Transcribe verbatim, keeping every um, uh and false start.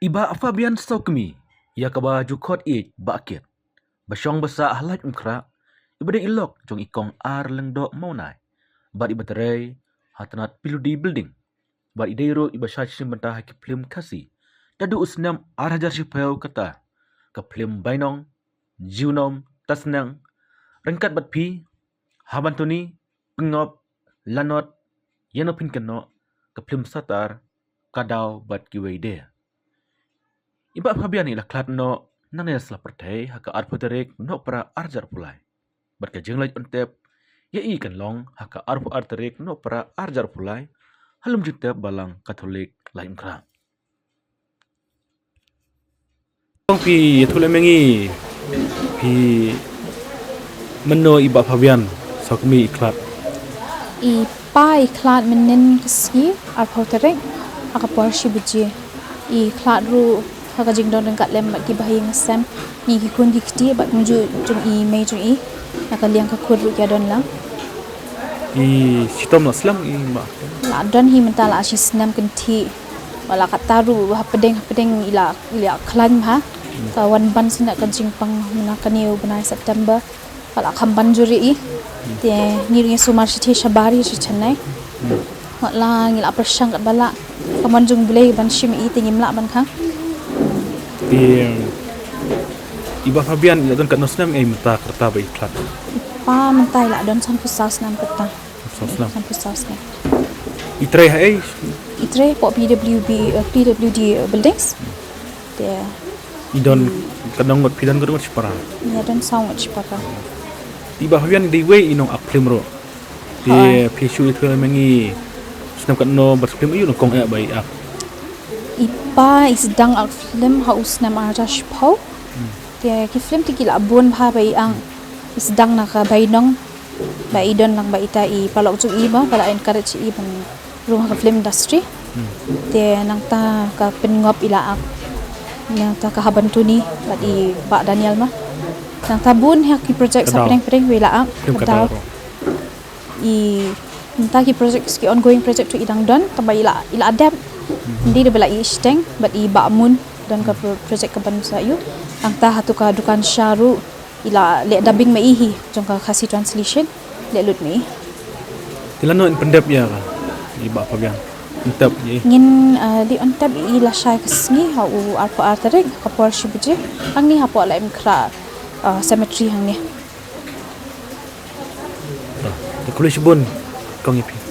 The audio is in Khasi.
I Bah Fabian Sawkmie, ïa kaba ju khot ïa i Bah Kit, ba shong ba sah ha Laitumkhrah, iba dei i lok jong i Kong R. Lyngdoh Mawnai, bad iba trei ha tnat P W D Building, bad i dei ruh iba shah shim bynta ha ki phlim Khasi naduh u snem ar hajar shiphew, kata ka phlim Bainong, Junom, Tasneng, Ryngkat Bad Phi, Haban Tuni, Pyngngop, Lanot, Ïano Phin Kynnoh, ka phlim Satar, Ka Daw bad kiwei de. I Bah Fabian i la khlad noh nangne na sla pyrthei ha ka arphew tarik Nohprah ar hajar arphew lai, bad ka jingleit on tep ïa i kan long ha ka arphew ar tarik Nohprah ar hajar arphew lai, ha Lum Jingtep Balang Katholik Laitumkhrah. Kong, phi ïathuh lem ïa ngi, phi mynno i Bah Fabian Sawkmie i khlad? I pa i khlad mynhynnin ka sngi arphew tarik ha ka por shi baje. I khlad ruh ha ka jingdon ryngkat lem bad ki bahaïing hasem, ngi ki khun ki kti bad kumjuh jong i mei jong i, na ka liang ka khun ruh ki ïa don lang. I shitom la slem i Bah? La don hi mynta la shi snem kynthih. Wat la katta ruh hapdeng hapdeng i la, i la khlaiñ bha. Ka wan ban sha ka jingpang mynta kane u bnai September. Wat la kham ban jur ïa i. Te ngi ruh ngi sumar shi te shabar ïa shi Chennai. Wat la ngi la pyrshang katba lah. Ka mon jong U Blei ban shim ïa i te ngim lah ban khang. Te i Bah Fabian i la don katno snem mynta ka rta ba i khlad? I pa mynta i la don sanphew saw snem kata. Sanphew saw snem. Sanphew saw snem. I trei haei? I trei hapoh P W B, eh, P W D, eh, Buildings. Te i don katno ngut, phi don katno ngut shipara? Ïa, don saw ngut shipara. I Bah Fabian i dei iwei i nongak phlim ruh. Te phi shu ïathuh lem ïa ngi, snem katno bad phlim aïu nyngkong eh ba i ak? I pa i sdang ak phlim ha u snem ar hajar shiphew. Te ki phlim te ki la bun bha ba i ang. I sdang na ka Bainong. Ba i don lang bad ita i paralok jong i ba, ba la encourage i ban rung ha ka film industry. Te nangta ka Pyngngop i la ak. Nangta ka Haban Tuni bad i Bah Daniel ma. Nangta bun ha ki project sa pdeng pdeng i la ak. Film Ka Daw. I nangta ki project, ki ongoing project ruh i dang don, tangba i la, i la dep. Ym dei ba la ïeh shiteng bad i Bah Mun, don ka pro-, project kaban sa ïoh. Nangta hato ka dukan sha ruh i la leh dubbing ma i hi jong ka Khasi translation, leh lut ma i. Te lano in pyndep ïa ka, i Bah Fabian? Pyndep ïa i? Ngin, ah, leh pyndep ïa i lashai ka sngi ha u arphew ar tarik, ka por shi baje. Hangne hapoh Laitumkhrah, ah, cemetery hangne. Te khublei shibun kong ïa phi.